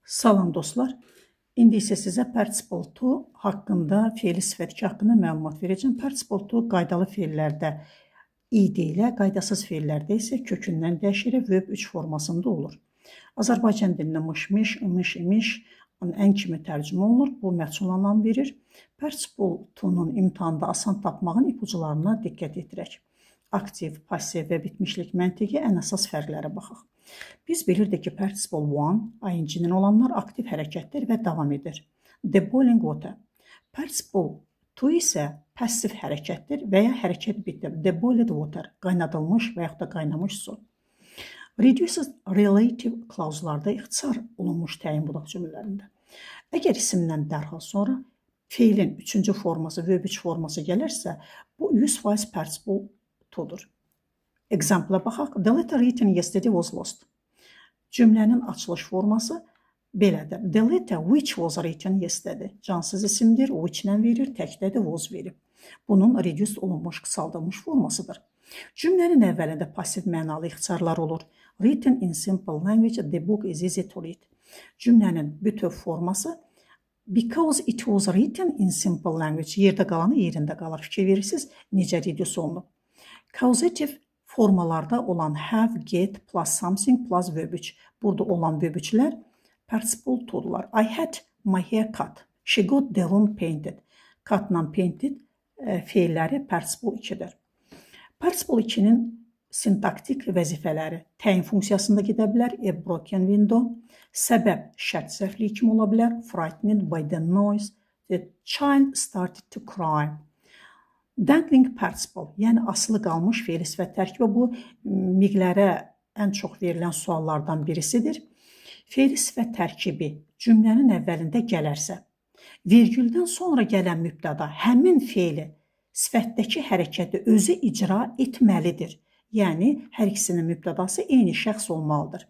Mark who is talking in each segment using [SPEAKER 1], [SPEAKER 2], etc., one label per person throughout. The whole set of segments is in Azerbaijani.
[SPEAKER 1] Salam dostlar. İndi isə sizə participle to haqqında, fe'li sifət 2 haqqında məlumat verəcəm. Participle to qaydalı fe'llərdə id ilə, qaydasız fe'llərdə isə kökündən dəyişərək verb 3 formasında olur. Azərbaycan dilində mış-mış, ımış, imiş, ən kimi tərcümə olunur. Bu məhsul anlam verir. Participle to-nun imtahanda asan tapmağın ipucularına diqqət yetirək. Aktiv, passiv və bitmişlik məntiqi ən əsas fərqlərə baxaq. Biz bilirdik ki, participle one, ing-nin olanlar aktiv hərəkətdir və davam edir. The boiling water. Participle two isə passiv hərəkətdir və ya hərəkət bitdi. The boiled water, qaynadılmış və yaxud da qaynamış su. Reduced relative clause-larda ixtisar olunmuş təyin budaq cümlələrində. Əgər isimdən dərhal sonra feilin üçüncü forması, verb 3 forması gəlirsə, bu 100% participle to-dur. Example-a baxaq. The letter written yesterday was lost. Cümlənin açılış forması belədir. The letter which was written yesterday. Cansız isimdir, which-lə verir, təkdə də was verib. Bunun reduced olunmuş, qısaldılmış formasıdır. Cümlənin əvvəlində pasiv mənalı ixtisarlar olur. Written in simple language, the book is easy to read. Cümlənin bütöv forması because it was written in simple language. Yerdə qalanı yerində qalır. Fikir verirsiniz, necə reduce olunub. Causative formalarda olan have, get plus something plus verb 3. Burada olan verb 3'lər participle to'dular. I had my hair cut. She got the room painted. Cut-la painted feilləri participle 2-dir. Participle 2-nin sintaktik vəzifələri təyin funksiyasında gedə bilər, a broken window, səbəb şərt zərfliyi kimi ola bilər, frightened by the noise, the child started to cry. Dangling participle, yəni asılı qalmış fe'li sifət tərkibi, bu MİQ-lərə ən çox verilən suallardan birisidir. Fe'li sifət tərkibi cümlənin əvvəlində gələrsə, virgüldən sonra gələn mübtəda həmin fe'li sifətdəki hərəkəti özü icra etməlidir. Yəni hər ikisinin mübtədası eyni şəxs olmalıdır.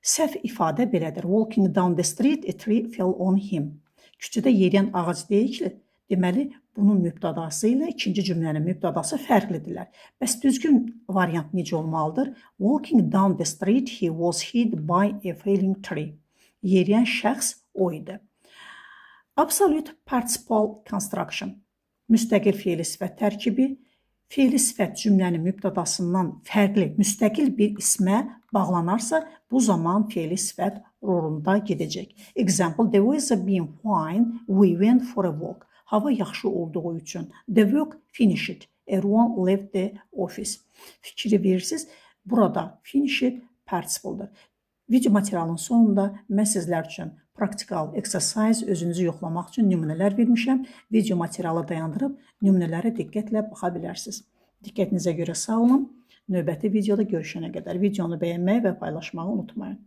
[SPEAKER 1] Səhv ifadə belədir. Walking down the street, a tree fell on him. Küçədə yeriyən ağac deyil ki, deməli bunun mübtədası ilə ikinci cümlənin mübtədası fərqlidirlər. Bəs düzgün variant necə olmalıdır? Walking down the street, he was hit by a falling tree. Yeriyən şəxs o idi. Absolute participle construction. Müstəqil fe'li sifət tərkibi. Fe'li sifət cümlənin mübtədasından fərqli, müstəqil bir ismə bağlanarsa, bu zaman fe'li sifət rolunda gedəcək. Example, the weather being fine, we went for a walk. Hava yaxşı olduğu üçün. The work finished. Everyone left the office. Fikri verirsiniz, burada finished participle'dır. Video materialın sonunda mən sizlər üçün practical exercise, özünüzü yoxlamaq üçün nümunələr vermişəm. Video materialı dayandırıb nümunələrə diqqətlə baxa bilərsiniz. Diqqətinizə görə sağ olun. Növbəti videoda görüşənə qədər videonu bəyənməyi və paylaşmağı unutmayın.